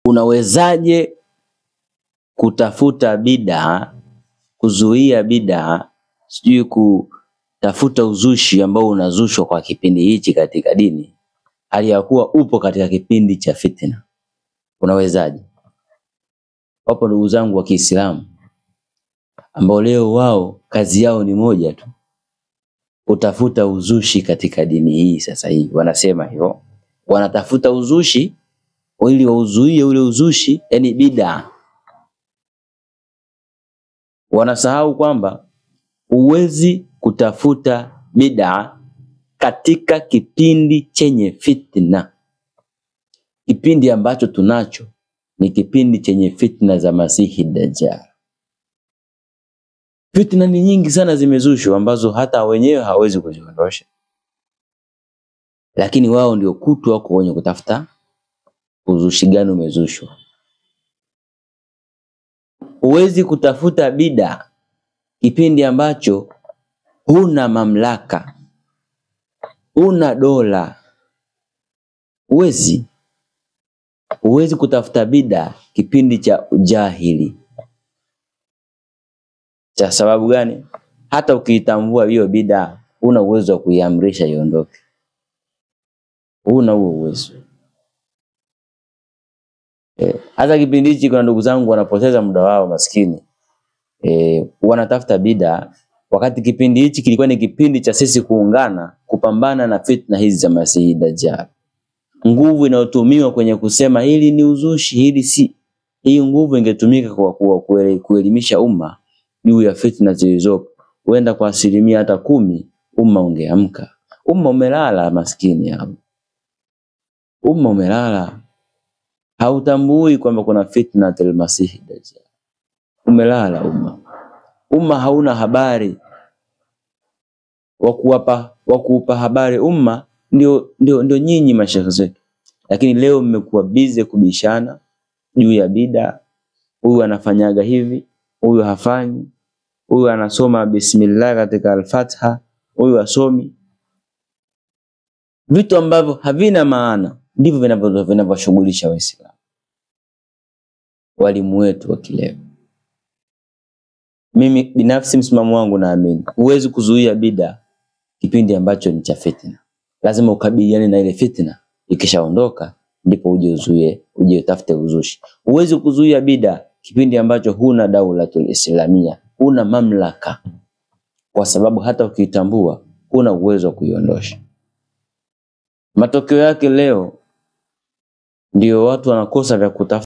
Unawezaje kutafuta bidaa, kuzuia bidaa, sijui kutafuta uzushi ambao unazushwa kwa kipindi hichi katika dini, hali ya kuwa upo katika kipindi cha fitna? Unawezaje? Wapo ndugu zangu wa Kiislamu ambao leo wao kazi yao ni moja tu, kutafuta uzushi katika dini hii. Sasa hivi wanasema hivyo, wanatafuta uzushi ili wauzuie ule uzushi, yani bidaa. Wanasahau kwamba huwezi kutafuta bidaa katika kipindi chenye fitna. Kipindi ambacho tunacho ni kipindi chenye fitna za Masihi Dajjal. Fitna ni nyingi sana zimezushwa ambazo hata wenyewe hawezi kuziondosha, lakini wao ndio kutu wako wenye kutafuta uzushi gani umezushwa. Huwezi kutafuta bida kipindi ambacho huna mamlaka, huna dola. Huwezi kutafuta bida kipindi cha ujahili. Cha sababu gani? Hata ukiitambua hiyo bida, huna uwezo wa kuiamrisha iondoke. Huna huo uwezo. Hata kipindi hichi kuna ndugu zangu wanapoteza muda wao maskini. Wanatafuta bida wakati kipindi hichi kilikuwa ni kipindi cha sisi kuungana kupambana na fitna hizi za Masihi Dajjal. Nguvu inayotumiwa kwenye kusema hili ni uzushi, hili si, hii nguvu ingetumika kwa kuelimisha umma juu ya fitna zilizopo, huenda kwa 10% umma ungeamka. Umma umelala maskini hapo. Umma umelala. Hautambui kwamba kuna fitna al-Masihi Dajjal. Umelala umma. Umma hauna habari. Wakuupa habari umma ndio nyinyi masheikh zetu. Lakini leo mmekuwa busy kubishana juu ya bida. Huyu anafanyaga hivi, huyu hafanyi, huyu anasoma bismillah katika al-Fatiha, huyu asomi. Vitu ambavyo havina maana ndivyo vinavyoshughulisha Waislamu. Walimu wetu wa kileo. Mimi binafsi msimamo wangu naamini huwezi kuzuia bida kipindi ambacho ni cha fitna. Lazima ukabiliane na ile fitna, ikishaondoka ndipo uje uzuie, uje utafute uzushi. Huwezi kuzuia bida kipindi ambacho huna daulatul islamia, huna mamlaka, kwa sababu hata ukiitambua huna uwezo wa kuiondosha. Matokeo yake leo ndio watu wanakosa vya kutafuta.